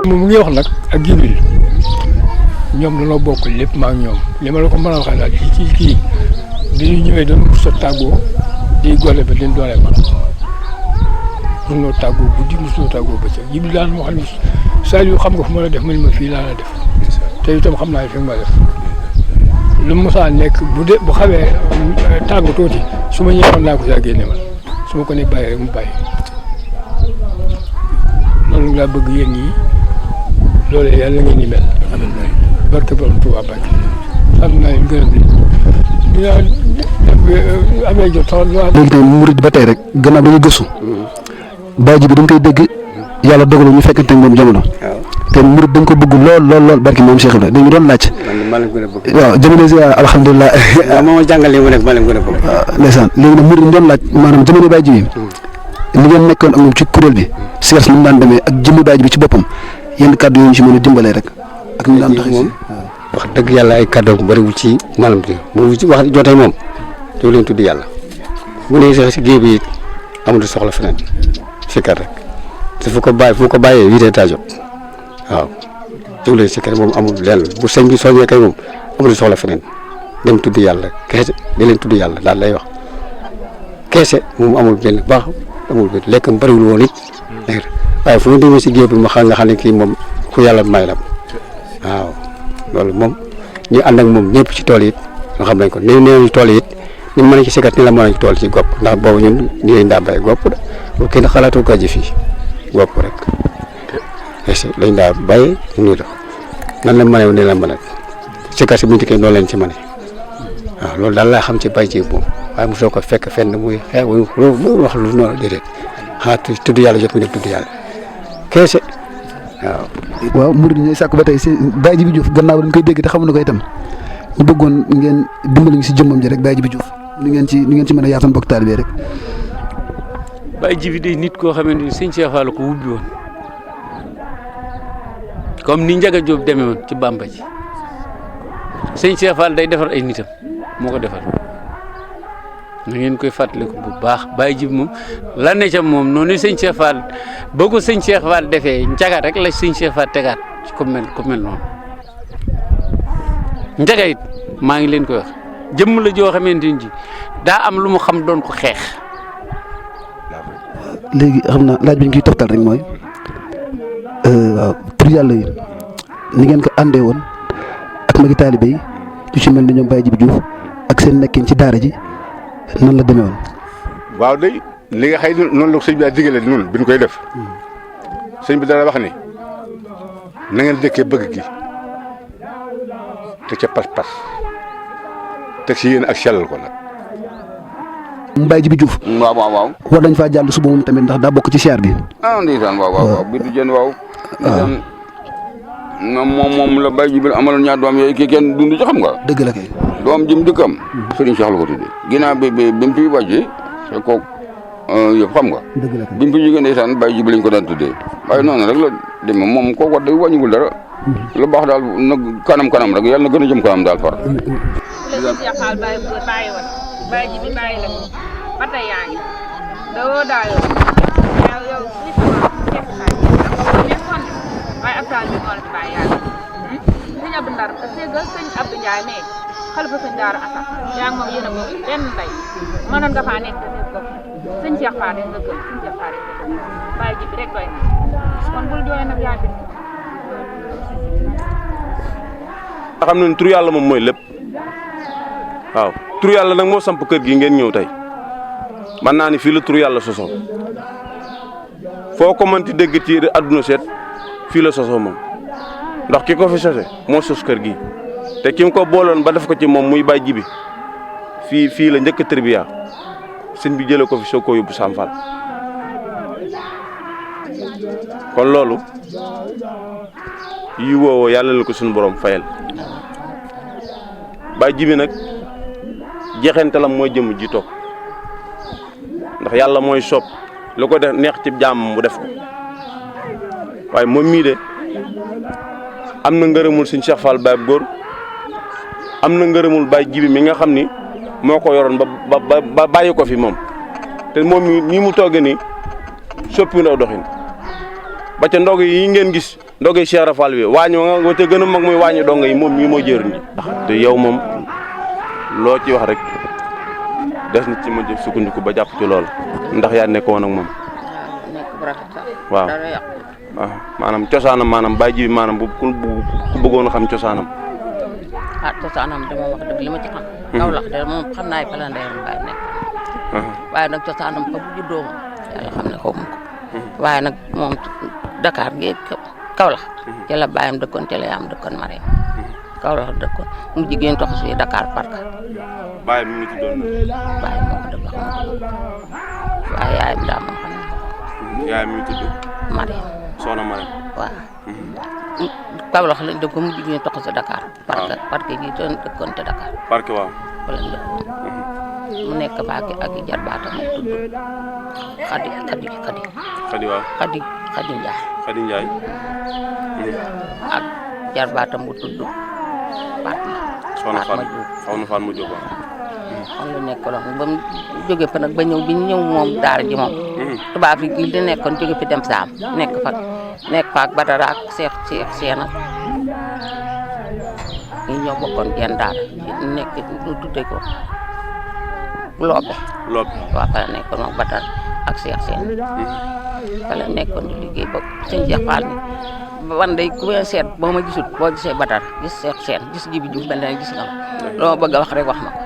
moom mu ngi wax nag ak Jibril ñoom dañoo bokk lépp maa ngi ñoom li ma la ko mën a waxee daal ci kii bi ñu ñëwee doon mos a tàggoo di gole ba leen doole ma mënoo tàggoo guddi mosoo tàggoo bëccëg Jibril daal moo xam ne Saliou xam nga fu ma la def mu ne ma fii laa la def te itam xam naa fi ma def lu mu mosaan nekk bu xawee tàng tuuti su ma ñëwoon naa ko saa génne ma su ma ko nekk bàyyi rek mu bàyyi noonu laa bëgg yéen ñii loolu yàlla ngeen ni mel. amiin barke borom Tuubaa Mbàkke sant naa leen gërëm leen amee jot sax léegi tey murid ba tey rek gannaaw dañuy gëstu Baye Djibi dañ koy dégg yàlla dogalu ñu fekkante ak moom jamono te murid dañ ko bëgg lool barke moom Cheikh Ibrahima dañu doon laaj maa leen gën a bëgg waaw jamono si alhamdulilah moo jàngal li mu nekk maa leen gën a bëgg ndeysaan léegi nag murid dañ doon laaj maanaam jamono Baye Djibi ni ngeen nekkoon ak moom ci kuréel bi seers ni mu daan demee ak jëmmi Baye Djibi ci boppam yenn kàddu yi ñu ci mën a dimbalee rek ak ñu daan tax moom wax dëgg yàlla ay kàddoom bëriwul ci maanaam bi bu wax jotee moom doo leen tudd yàlla bu ne sax si géej bi it amul soxla feneen sikkar rek te fu ko bàyyee 8 heures jot waaw doo leen sikkar moom amul lenn bu sëñ bi soññee kay moom amul soxla feneen dem tudd yàlla keese di leen tudd yàlla daal lay wax keese moom amul benn baax amul benn lekkam bëriwul woon it waaye fu ñu demee si géej bi ma xam nga xam ne kii moom ku yàlla may la waaw loolu moom ñu ànd ak moom ñëpp ci tool yi it nga xam nañ ko nee tool yi it ni mën a ci sikat ni la mën a ci tool ci gopp ndax boobu ñun ñu lañ daa bay gopp de bu kenn xalaatu ko ji fii gopp rek est lañ daa bay nii la nan la mënee ni la mën a sikat si bunti kay noonu leen ci mën waaw loolu daal laa xam ci bay ji moom waaye mosoo ko fekk fenn muy xeex lu wax lu noonu déedéet xanaa tudd yàlla jot mu dem tudd yàlla keese waaw murid ñooy sàkku ba tey si Baye Djibi Diouf gannaaw dañ koy dégg te xamuñu ko itam ñu bëggoon ngeen dimbali ñu si jëmmam ji rek Baye Djibi Diouf ni ngeen ci mën a yaatal mbokk taalibe rek. Baye Djibi day nit koo xamante ni sëñ Cheikh Fall ko wubbi woon comme ni Ndiaga Diop demee woon ci Bamba ji sëñ Cheikh Fall day defar ay nitam moo ko defar na ngeen koy fàttaliku bu baax Baye Djibi moom la ne ca moom noonu sëñ Cheikh Fall boo ko sëñ Cheikh Fall defee Ndiaga rek la sëñ Cheikh Fall tegaat ci ku mel noonu Ndiaga it maa ngi leen koy wax jëmm la joo xamante ni ji daa am lu mu xam doon ko xeex. léegi xam naa laaj bi ñu koy toftal rek mooy waaw tur yàlla yi ni ngeen ko àndee woon ak magi taalibe yi ñu ci mel ni ñoom Baye Djibi Diouf ak seen nekkin ci daara ji nan la demee woon. waaw day li nga xëy noonu la ko sëñ bi daa digale noonu bi ñu koy def sëñ bi dana wax ni na ngeen dëkkee bëgg gi te ca pas-pas teg si yéen ak sellal ko nag. Baye Djibi Diouf. waaw. war nañ faa jàll suba moom tamit ndax daa bokk ci siyaar bi. ah ndeysaan waaw bi du jën waaw. moom la Baye Djibi amaloon ñaar doom yooyu kii kenn dund ci xam nga. dëgg la kay. doom jëm dëkkam. Serigne Cheikh la ko tuddee. ginnaaw bi mu fi wàccee te kooku yëpp xam nga. dëgg la kay bi mu fi jógee ndeysaan Baye Djibi lañ ko daan tuddee waaye noonu rek la demee moom kooku wax dëgg wàññiwul dara. lu baax daal nag kanam rek yàlla na gën a jëm kanam daal far. Baye Djibi bàyyi la ba tey yaa ngi doo daayoo yow nit nekkoon waaye ab taal bi moo la ci bàyyi yàlla sëñ Abdou Ndar ségal sëñ Abdou Ndiaye mais xalifa sëñ Daara Assane yaa ngi moom yéen a bokk benn ndey mënoon nga faa nekk ko sëñ Cheikh Fall nga gëm sëñ Cheikh Fall Baye Djibi rek doy na kon bul jooy nag yaa bi nga xam ne tur yàlla moom mooy lépp waaw tur yàlla nag moo samp kër gi ngeen ñëw tey man naa ni fii la tur yàlla sosoo foo ko mënti dégg ci àdduna seet fii la sosoo moom ndax ki ko fi sose moo sos kër gi te ki mu ko booloon ba def ko ci moom muy Baye Djibi fii la njëkk tërbiya sëñ bi jëlee ko fi soo ko yóbbu Sam Fall kon loolu yi woowoo yàlla la ko suñu borom fayal Baye Djibi nag jeexantalam mooy jëm ji toog ndax yàlla mooy soob lu ko def neex ci jaam mu def ko waaye moom mii de am na ngërëmul sëñ Cheikh Fall Baye góor am na ngërëmul Baye Djibi mi nga xam ni moo ko yoroon ba bàyyi ko fi moom te moom nii mu toogee nii soppi ndaw doxin ba ca ndog yi ngeen gis ndogay Cheikh Rafal wi waañu nga te gën a mag muy waañu donga yi moom mii moo jëriñ ndax te yow moom loo ci wax rek des na ci ma jëf sukkandiku ba jàpp ci loolu ndax yaa nekkoon ak moom waaw maanaam cosaanam maanaam Baye Djibi maanaam bu ku bëggoon a xam cosaanam cosaanam de moom wax dëgg li ma ci xam Kaolack de moom xam naa ay palandeeram Baye nekk waaye nag cosaanam fa bu juddoo moom yàlla xam ne xaw ma ko waaye nag moom Dakar gi Kaolack ci la baayam dëkkoon ci la yaam dëkkoon Marème Kaolack dëkkoon mu jigéen tox si Dakar Parc baay mi ngi tuddoon baay moo ko dëgg xam waaye yaayam daa moom xam ne yaayam mi ngi tudd Marème soxna Marème waaw Kaolack lañ dëkkoon mu jigéen tox si Dakar Parc gi doon dëkkoon te Dakar Parc waaw wala dëkkoon mu nekk faaki ak jarbaatam mu tudd Xadi waaw Xadi Njaay Xadi Njaay ak jarbaatam bu tudd Fatma mu jóg xam la nekkoon ba mu jóge fa nag ba ñëw bi ñu ñëw moom daara ji moom tubaab yi gi di nekkoon jóge fi dem saam nekk fa ak Badara ak Seex Seena ñu ñoo bokkoon genn daara nekk ñu tudde ko Loobe waaw fa la nekkoon moom Badara ak Seex Seena fa la nekkoon di liggéey ba sëñ Cheikh Fall ni wan day ku ma seet boo ma gisut boo gisee Badara gis Seex Seen gis Jibi Juuf mel na gis nga ma loo ma bëgg a wax rek wax ma ko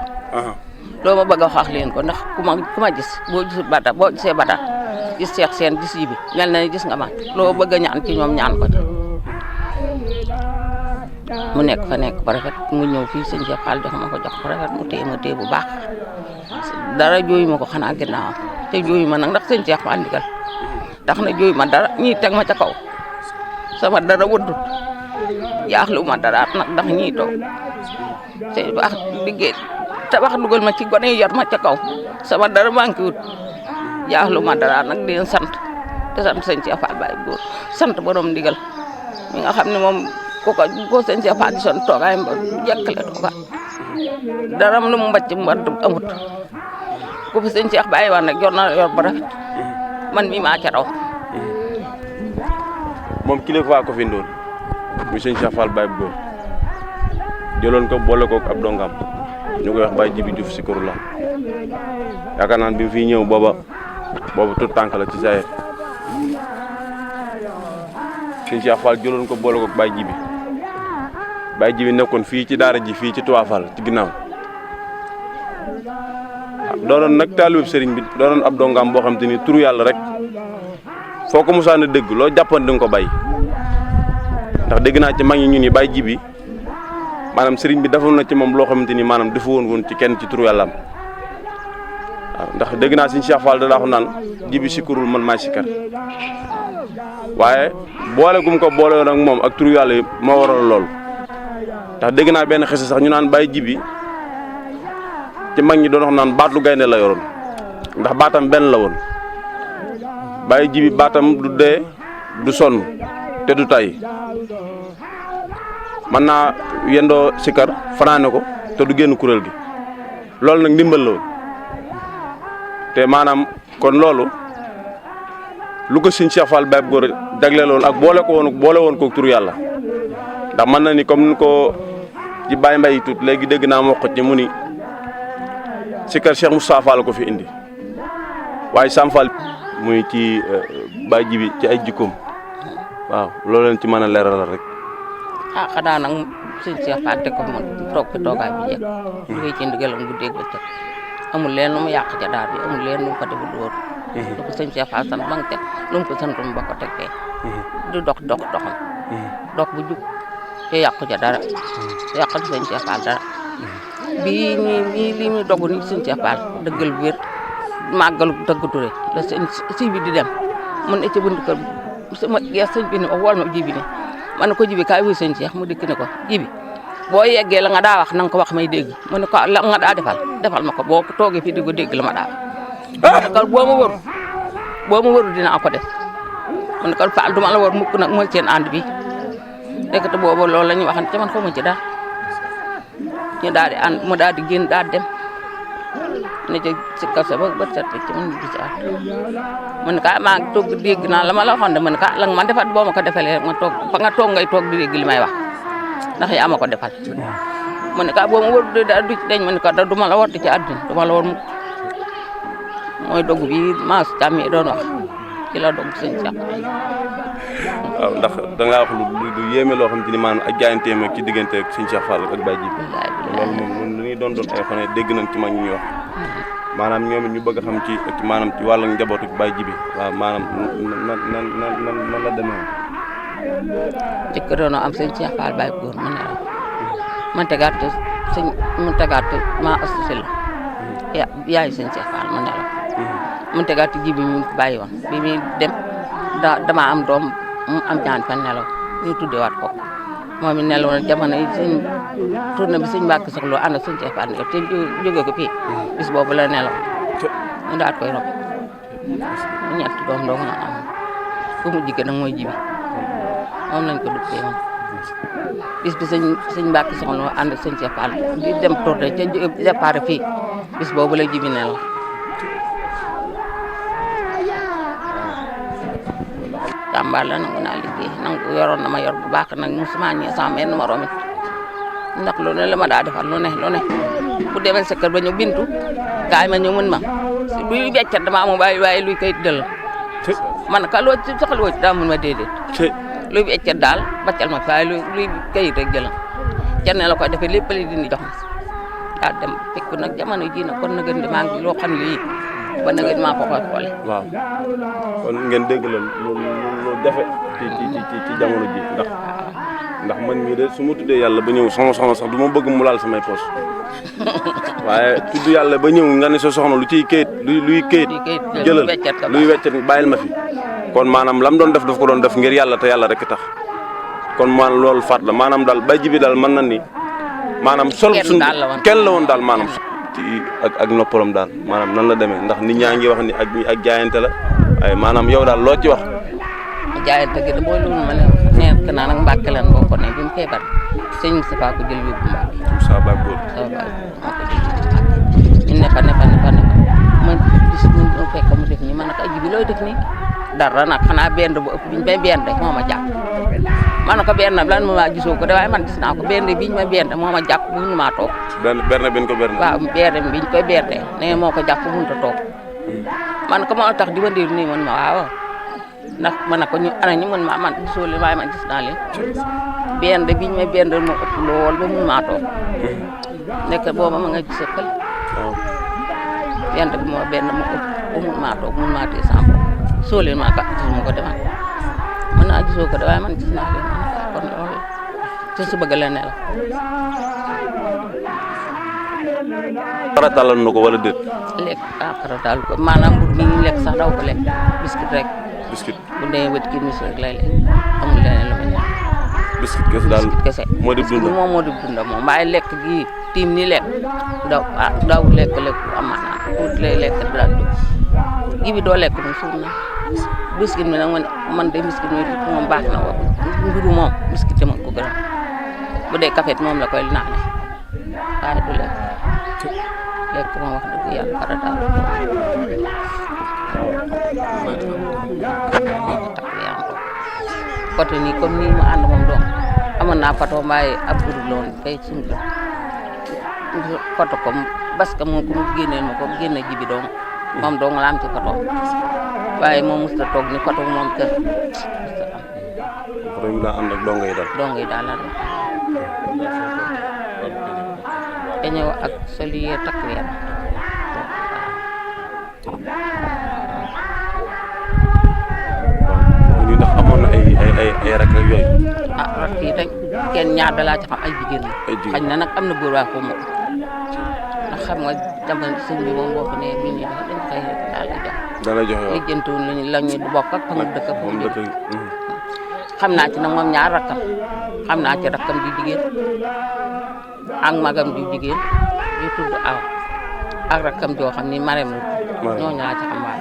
loo ma bëgg a wax leen ko ndax ku ma gis boo gisut Badara boo gisee Badara gis Seex Seen gis Jibi mel na gis nga ma loo bëgg a ñaan ci ñoom ñaan ko ci mu nekk fa nekk ba rafet mu ñëw fii sëñ Cheikh Fall jox ma ko jox ko rafet mu téye bu baax dara jooyu ma ko xanaa ginnaawam te jooyu ma nag ndax sëñ Cheikh Fall ndigal tax na jooyu ma dara ñii teg ma ca kaw sama dara wëddut jaaxlu ma dara nag ndax ñii toog te baax liggéey tabax dugal ma ci gone yi yor ma ca kaw sama dara manqué wut jaaxlu ma dara nag di leen sant te sant sëñ Cheikh Fall Baye góor sant borom ndigal mi nga xam ne moom ko sëñ Cheikh Fall di son toogaay ba jekkale toogaay dara lu mu mbàcc mu amut ku fi sëñ Cheikh Baye waan nag yor na yor ba rafet man mii maa ca raw moom kilifa ko fi ndoon muy sëñ Cheikh Fall Baye góor jëloon ko boole ko ab dongam ñu koy wax Baye Jibi Diouf si këru la yaakaar naan bi mu fiy ñëw booba tut tànk la ci saye sëñ Cheikh Fall jëloon ko boole ko Baye Jibi nekkoon fii ci daara ji fii ci Touba Fall ci ginnaaw doonoon nag taalib sëriñ bi doonoon ab dongam boo xam te ni turu yàlla rek foo ko mosaan a dégg loo jàppoon di nga ko bay ndax dégg naa ci mag ñi ñu ni Baye Jibi maanaam sëriñ bi defoon na ci moom loo xamante ni maanaam defu woon ci kenn ci turu yàllaam waaw ndax dégg naa sëñ Cheikh Fall da daa ko naan Jibi sikkurul man maay sikkar waaye boole gum ko boole woon ak moom ak turu yàlla yi moo waral loolu ndax dégg naa benn xese sax ñu naan Baye Jibi ci mag ñi doon wax naan baat lu gaynde la yoroon ndax baatam benn la woon Baye Jibi baatam du dee du sonn te du tay mën naa yendoo sikar fanaane ko te du génn kuréel gi loolu nag ndimbal la woon te maanaam kon loolu lu ko sëñ Cheikh Fall Baye góor jagleeloon ak boole woon ko tur yàlla ndax mën na ni comme ni ko ci Baye Mbaye tut léegi dégg naa moo ko ci mu ni sikar Cheikh Moustapha Fall ko fi indi waaye Sam Fall muy ci Baye Jibi ci ay jikkoom waaw loolu leen ci mën a leeralal rek. xanaa nag sëñ Cheikh Fall te ko moom toog fi toogaay bi jekk liggéey ci ndigalam bu dégg ba ca amul leen lu mu yàq ca daal bi amul leen lu mu ko deful wóor lu ko sëñ Cheikh Fall sant ba nga teg lu mu ko santum ba ko tegee du doxam dox bu jub te yàqu ca dara yàqal sëñ Cheikh Fall dara bii lii muy dogu ni sëñ Cheikh Fall dëggal wér màggalu dëgg Touré la si bi di dem mun ne ci bunt kër sama gees sëñ bi ne wol ma Jibi ne ma ne ko Jibi kaay wuy sëñ Cheikh mu dikk ne ko Jibi boo yeggee la nga daa wax na nga ko wax may dégg mu ne ko la nga daa defal ma ko boo toogee fi di ko dégg la ma daa wax mu ne ko boo ma wëru dinaa ko def mu ne ko Fall du ma la war mukk nag mooy seen ànd bi rek te boobu loolu la ñuy waxante man xaw ma ci dara ñu daal di ànd mu daal di génn daal dem ne ca si kaso ba bët set ci man di ci at man ka maa ngi toog dégg naa la ma la waxoon de man ka la nga ma defat boo ma ko defalee rek ma toog fa nga toog ngay toog di dégg li may wax ndax yaa ma ko defal man ka boo ma wër da du ci deñ man ka du ma la war ci àddina du ma la war mukk mooy dogu bi maas tammi doon wax ci la dog sëñ Cheikh waaw ndax da ngaa wax lu yéeme loo xam te ni maanaam ak jaayanteem ak ci diggante ak sëñ Cheikh Fall ak Baye Djibi loolu moom lu ñuy doon ay xone dégg nañ ci mag ñi wax maanaam ñoom ñu bëgg a xam ci maanaam ci wàllu njabootu Baye Djibi waaw maanaam nan la demee jëkk doon am sëñ Cheikh Fall Baye góor mu ne la man tegaat sëñ mu tegaat ma astusila yaay sëñ Cheikh Fall mu ne la mu tegaat Djibi mi bàyyi woon bi muy dem dama am doom mu am ñaan fan nelaw ñu tuddewaat ko moom it nelaw na jamono yi sëñ tourné bi sëñ Mbàkke soxla ànd ak sëñ Cheikh Fall te jóge ko fii bis boobu la nelaw ñu daat koy rob mu ñetti doom dong na am fu mu jigéen nag mooy Djibi moom lañ ko duppee moom bis bi sëñ Mbàkke soxla ànd ak sëñ Cheikh Fall di dem tourné te départ fii bis boobu la Djibi nelaw jàmbaar la nangu naa liggéey nangu yoroon na ma yor bu baax nag musuma ñee sama benn morom it ndax lu ne la ma daa defal lu ne bu demee sa kër ba ñu bintu kaay ma ñu mën ma luy beccat dama amu waaye luy kayit dëll man ka loo ci soxla woo ci daa mën ma déedéet luy beccat daal baccal ma fi waaye luy kayit rek jëlam ca ne la koy defee lépp li dindi jox ma daa dem fekk nag jamono ji nag kon na gën di maa ngi loo xam lii ba na ngeen maa ko xoole waaw kon ngeen dégg la lu jafe ci jamono ji ndax man mii de su ma tuddee yàlla ba ñëw sama soxna sax du ma bëgg mu laal samay poos waaye tudd yàlla ba ñëw nga ne sa soxna lu ciy kayit luy kayit jëlal luy weccet bàyyil ma fi kon maanaam lam doon def daf ko doon def ngir yàlla te yàlla rek tax kon maanaam loolu faat la maanaam daal Baye Djibi daal mën na ni maanaam sol suñ kenn la woon daal maanaam ci ak noppalam daal maanaam nan la demee ndax nit ñaa ngi wax ni ak jaayante la waaye maanaam yow daal loo ci wax jaayante gi da boo loolu ma ne nekk naa nag Mbàkke lan boo ko ne bi mu feebar sëñ Moustapha ko jël yóbbu Mbàkke Moussa Ba góor moo ko jël ñu ne fa man gis ñu fekk mu def nii man nag ay Djibi looy def nii dara nag xanaa benn bu ëpp biñ bay benn rek moo ma jàpp man na ko benn lan ma gisoo ko de waaye man gis naa ko benn biñ ma benn moo ma jàpp bu ñu maa toog benn biñ ko benn waaw benn biñ koy bernde ne moo ko jàpp mënut a toog man ko moo tax di ma ndiir nii man ma waaw ndax man na ko ñu ana ñu mën ma man gisoo leen waaye man gis naa leen benn biñ ma benn moo ëpp lool ba mun maa toog nekk booba ma nga gis kël benn bi moo benn moo ëpp ba mun maa toog mun maa tee sama bopp soo leen maa ko gisuma ko demal mën naa gisoo ko de waaye man gis naa leen kon loolu te su bëgg la ne la farataal na ko wala déet lekk farataal ko maanaam bu ni lekk sax daw ko lekk biscuit rek bu dee wet ki mis rek lay lekk amul leneen lu muy ñaan biscuit kese daal kese moo di dund moom moo di dund moom waaye lekk gi tiim ni lekk daw lekk am maanaam tuuti lay lekk daal du gi bi doo lekk moom suur na biscuit mi nag man de biscuit mi moom baax na wa mburu moom biscuit te ma ko gën bu dee café moom la koy naane waaye du lekk moom wax dëgg yàlla farataal côté nii comme nii mu ànd moom doom amoon naa photo mbaaye ab groupe la woon kay suñu photo ko parce que moom ku mu génneel ma ko génne Djibi doom moom dong la am ci photo waaye moom mosut a toog ni photo moom kër mosut a am. photo yi daa ànd ak dongo yi daal. dongo yi daal la doon. te ñëw ak sol yi takk weer ñu ndax amoon na ay rak ak yooyu. rak yi rek kenn ñaar da laa ci xam ay jigéen la. xañ na nag am na góor waa ko moom ndax xam nga jamono sëñ bi moom boo ko nee bii nii dafa dañ xëy rek daal di jox. dana joxe waaw lijjantiwul la ñuy bokk ak fa nga dëkk ak xam naa ci nag moom ñaar rakkam xam naa ci rakkam di jigéen ak magam di jigéen yu tudd aw ak rakkam joo xam ni Marème la ñooñu laa ci xam waaye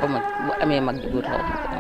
comme bu amee mag di góor xaw ma